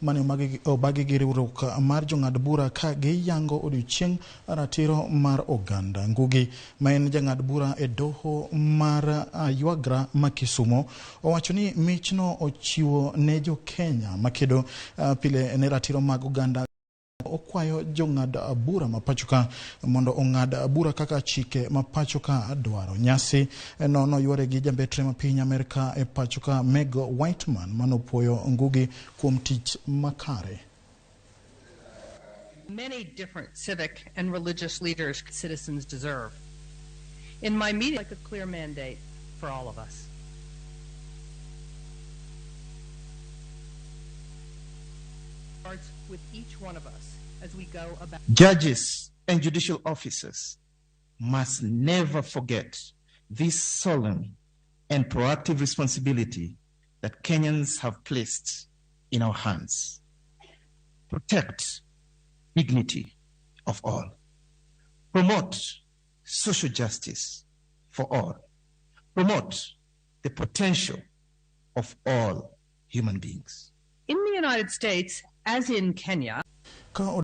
mane obagi gi riwruok mar jong'ad bura ka giyango odiochieng' ratiro mar oganda. Ngugi ma en jang'ad bura e doho mar Yuagra ma Kisumo owacho ni michno ochiwo ne jo Kenya makedo pile ne ratiro mag oganda. Okwayo jong'ad bura ma pachoka mondo ong'ad bura kaka chike ma pachoka dwaro. Nyasi no noywore gi jambetre ma piny Amerka e pachoka Meg Whitman manopuoyo Ngugi kuom tich makare. Many different civic and religious leaders citizens deserve. In my meeting, like a clear mandate for all of us. Starts with each one of us as we go about. Judges and judicial officers must never forget this solemn and proactive responsibility that Kenyans have placed in our hands. Protect dignity of all. Promote social justice for all. Promote the potential of all human beings. In the United States, as in Kenya, Ka